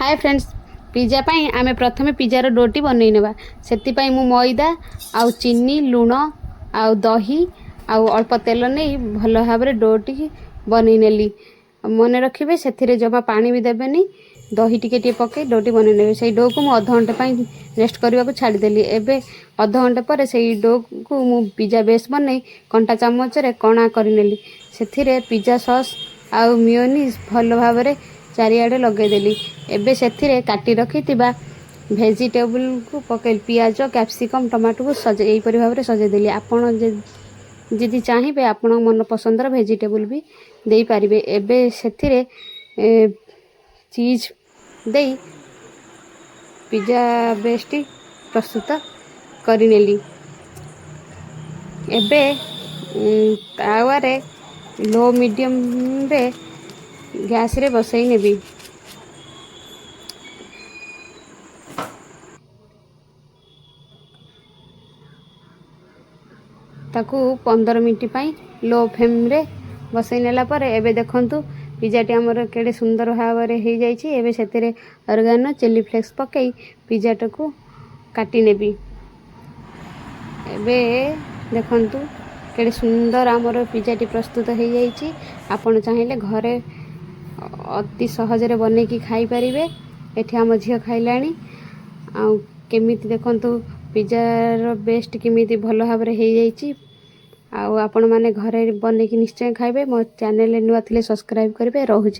ହାଏ friends, pizza ପାଇଁ ଆମେ ପ୍ରଥମେ ପିଜାର ଡୋଟି ବନେଇ ନେବା। ସେଥିପାଇଁ ମୁଁ ମଇଦା ଆଉ ଚିନି, ଲୁଣ ଆଉ ଦହି ଆଉ ଅଳ୍ପ ତେଲ ନେଇ ଭଲ ଭାବରେ ଡୋଟି ବନେଇ ନେଲି। ମନେ ରଖିବେ, ସେଥିରେ ଜମା ପାଣି ବି ଦେବେନି। ଦହି ଟିକେ ଟିକେ ପକାଇ ଡୋଟି ବନେଇ ନେବେ। ସେଇ ଡୋକୁ ମୁଁ ଅଧଘଣ୍ଟା ପାଇଁ ରେଷ୍ଟ କରିବାକୁ ଛାଡ଼ିଦେଲି। ଏବେ ଅଧଘଣ୍ଟା ପରେ ସେଇ ଡୋକୁ ମୁଁ ପିଜା ବେସ୍ ବନେଇ କଣ୍ଟା ଚାମଚରେ କଣା କରିନେଲି। ସେଥିରେ ପିଜା ସସ୍ ଆଉ ମିଓନିଜ୍ ଭଲ ଭାବରେ ଚାରିଆଡ଼େ ଲଗାଇଦେଲି। ଏବେ ସେଥିରେ କାଟି ରଖିଥିବା ଭେଜିଟେବୁଲକୁ ପକାଇ ପିଆଜ, କ୍ୟାପ୍ସିକମ୍, ଟମାଟୋକୁ ସଜେଇ ଏହିପରି ଭାବରେ ସଜେଇଦେଲି। ଆପଣ ଯଦି ଚାହିଁବେ, ଆପଣଙ୍କ ମନ ପସନ୍ଦର ଭେଜିଟେବୁଲ୍ ବି ଦେଇପାରିବେ। ଏବେ ସେଥିରେ ଚିଜ୍ ଦେଇ ପିଜା ବେସ୍ଟି ପ୍ରସ୍ତୁତ କରିନେଲି। ଏବେ ତାୱାରେ ଲୋ ମିଡ଼ିୟମରେ ଗ୍ୟାସ୍ରେ ବସାଇ ନେବି। ତାକୁ 15 ମିନିଟ୍ ପାଇଁ ଲୋ ଫ୍ଲେମ୍ରେ ବସାଇ ନେଲା ପରେ ଏବେ ଦେଖନ୍ତୁ, ପିଜାଟି ଆମର କେଡ଼େ ସୁନ୍ଦର ଭାବରେ ହେଇଯାଇଛି। ଏବେ ସେଥିରେ ଅର୍ଗାନୋ, ଚିଲି ଫ୍ଲେକ୍ସ ପକାଇ ପିଜାଟାକୁ କାଟି ନେବି। ଏବେ ଦେଖନ୍ତୁ, କେଡ଼େ ସୁନ୍ଦର ଆମର ପିଜାଟି ପ୍ରସ୍ତୁତ ହେଇଯାଇଛି। ଆପଣ ଚାହିଁଲେ ଘରେ ଅତି ସହଜରେ ବନେଇକି ଖାଇପାରିବେ। ଏଠି ଆମ ଝିଅ ଖାଇଲାଣି। ଆଉ କେମିତି ଦେଖନ୍ତୁ, ପିଜାର ବେଷ୍ଟ କେମିତି ଭଲ ଭାବରେ ହେଇଯାଇଛି। ଆଉ ଆପଣମାନେ ଘରେ ବନେଇକି ନିଶ୍ଚୟ ଖାଇବେ। ମୋ ଚ୍ୟାନେଲରେ ନୂଆ ଥିଲେ ସବସ୍କ୍ରାଇବ୍ କରିବେ। ରହୁଛି।